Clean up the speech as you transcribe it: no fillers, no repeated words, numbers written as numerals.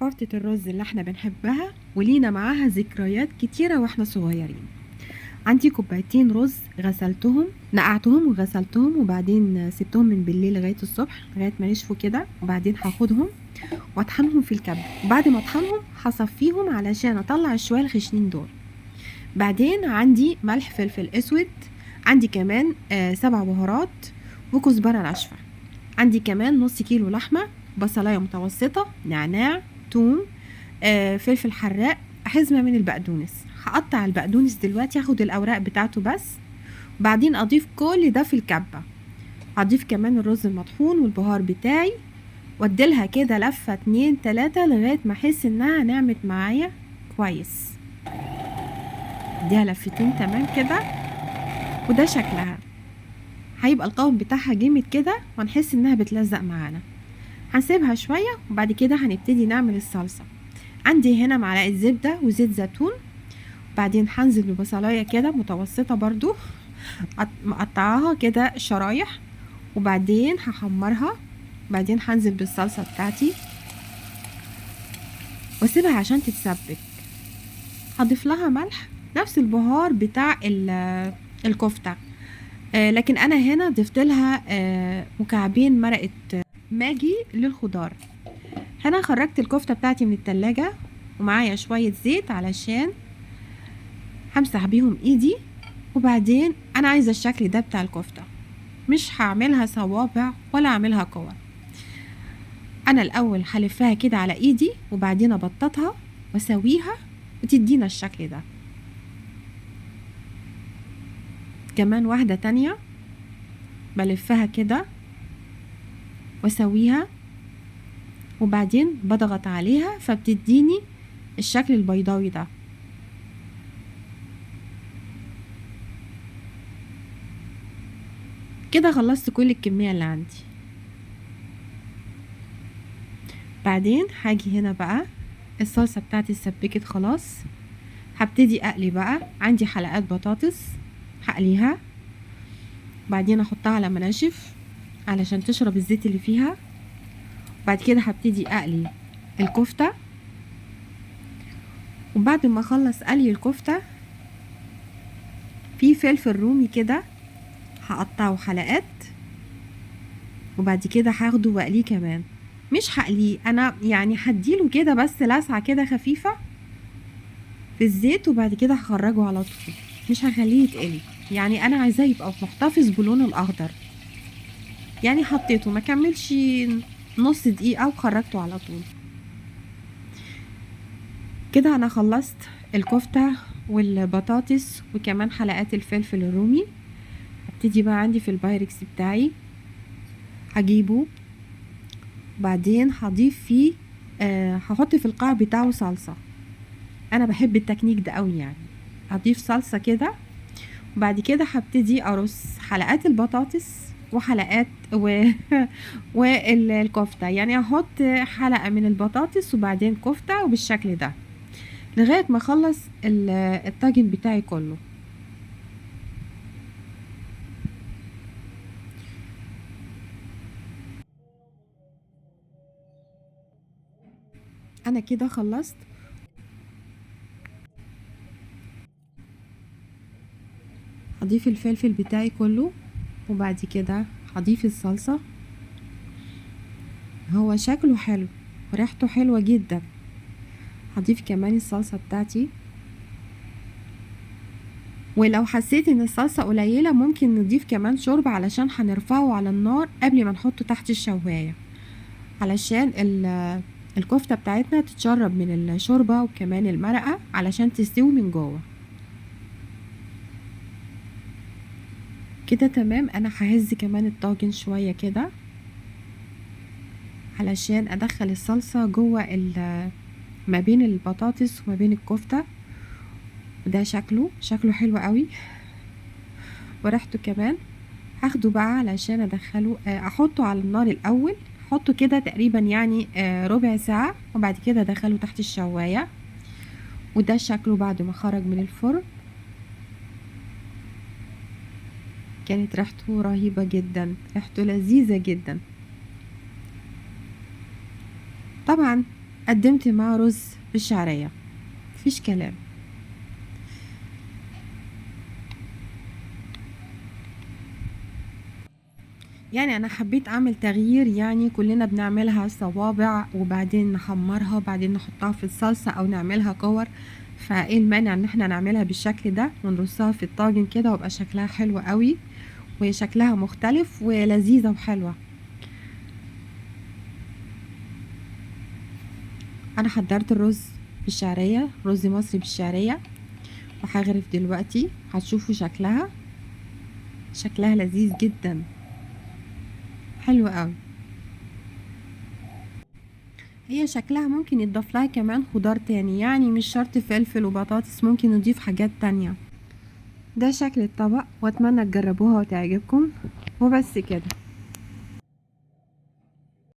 كفتة الرز اللي احنا بنحبها ولينا معاها ذكريات كتيرة واحنا صغيرين. عندي كوبايتين رز غسلتهم، نقعتهم وغسلتهم، وبعدين سبتهم من بالليل لغاية الصبح لغاية ما نشفوا كده، وبعدين هاخدهم واطحنهم في الكبة، وبعد ما اطحنهم هصفيهم علشان اطلع الشوية الخشنين دول. بعدين عندي ملح، فلفل اسود، عندي كمان 7 بهارات وكزبرة ناشفة، عندي كمان نص كيلو لحمة، بصلاية متوسطة، نعناع، توم، فلفل حراق، حزمة من البقدونس. هقطع البقدونس دلوقتي، هاخد الأوراق بتاعته بس، بعدين أضيف كل ده في الكبة. هضيف كمان الرز المطحون والبهار بتاعي، واديلها كده لفة 2 3 لغاية ما احس انها نعمت معايا كويس. اديها لفتين تمام كده، وده شكلها. هيبقى القوام بتاعها جامد كده، وهنحس انها بتلزق معانا. هنسيبها شوية وبعد كده هنبتدي نعمل الصلصة. عندي هنا معلقة زبدة وزيت زيتون، بعدين هنزل ببصلاية كده متوسطة برضو مقطعاها كده شرايح، وبعدين هحمرها، بعدين هنزل بالصلصة بتاعتي واسيبها عشان تتسبك. هضيف لها ملح، نفس البهار بتاع الكفتة، لكن انا هنا ضفت لها مكعبين مرقة ماجي للخضار. هنا خرجت الكفتة بتاعتي من التلاجة ومعايا شوية زيت علشان همسح بيهم ايدي. وبعدين انا عايزة الشكل ده بتاع الكفتة، مش هعملها صوابع ولا اعملها كور. انا الاول هلفها كده على ايدي وبعدين ابططها واسويها وتدينا الشكل ده. كمان واحدة تانية بلفها كده واسويها وبعدين بضغط عليها فبتديني الشكل البيضاوي ده. كده خلصت كل الكمية اللي عندي. بعدين هاجي هنا بقى الصلصة بتاعتي اتسبكت خلاص، هبتدي اقلي بقى. عندي حلقات بطاطس هقليها، بعدين احطها على مناشف علشان تشرب الزيت اللي فيها. بعد كده هبتدي اقلي الكفتة، وبعد ما اخلص قلي الكفتة في فلفل رومي كده هقطعه حلقات، وبعد كده هاخده واقليه كمان. مش هقليه انا، هديله كده بس لسعه كده خفيفه في الزيت، وبعد كده هخرجه على طول، مش هخليه يتقلي. انا عايزاه يبقى محتفظ بلونه الاخضر. حطيته ما كملش نص دقيقه وخرجته على طول. كده انا خلصت الكفته والبطاطس وكمان حلقات الفلفل الرومي. هبتدي بقى عندي في البايركس بتاعي هجيبه، بعدين هضيف فيه، هحط في القاع بتاعه صلصة. انا بحب التكنيك ده قوي، هضيف صلصة كده، وبعد كده هبتدي ارص حلقات البطاطس وحلقات والكفتة. هحط حلقة من البطاطس وبعدين كفتة، وبالشكل ده لغاية ما اخلص الطاجن بتاعي كله. انا كده خلصت. هضيف الفلفل بتاعي كله، وبعد كده هضيف الصلصة. هو شكله حلو وريحته حلوة جدا. هضيف كمان الصلصة بتاعتي، ولو حسيت ان الصلصة قليلة ممكن نضيف كمان شوربة علشان هنرفعه على النار قبل ما نحطه تحت الشواية، علشان الكفتة بتاعتنا تتشرب من الشوربة وكمان المرقة علشان تستوي من جوه كده. تمام. انا ههز كمان الطاجن شوية كده علشان ادخل الصلصة جوه ما بين البطاطس وما بين الكفتة. وده شكله حلو قوي وريحته كمان. هاخده بقى علشان احطه على النار الاول، احطه كده تقريبا ربع ساعة، وبعد كده ادخله تحت الشواية. وده شكله بعد ما خرج من الفرن، كانت ريحته رهيبة جدا، ريحته لذيذة جدا. طبعا قدمت معاه رز بالشعرية، مفيش كلام. يعني انا حبيت اعمل تغيير، يعني كلنا بنعملها صوابع وبعدين نحمرها وبعدين نحطها في الصلصة او نعملها كور، فايه المانع ان احنا نعملها بالشكل ده ونرصها في الطاجن كده ويبقى شكلها حلو قوي وشكلها مختلف ولذيذة وحلوة. انا حضرت الرز بالشعرية، رز مصري بالشعرية، وهغرف دلوقتي. هتشوفوا شكلها، شكلها لذيذ جدا، حلو قوي. هي شكلها ممكن يتضاف لها كمان خضار تاني، يعني مش شرط فلفل وبطاطس، ممكن نضيف حاجات تانية. ده شكل الطبق، واتمنى تجربوها وتعجبكم. وبس كده.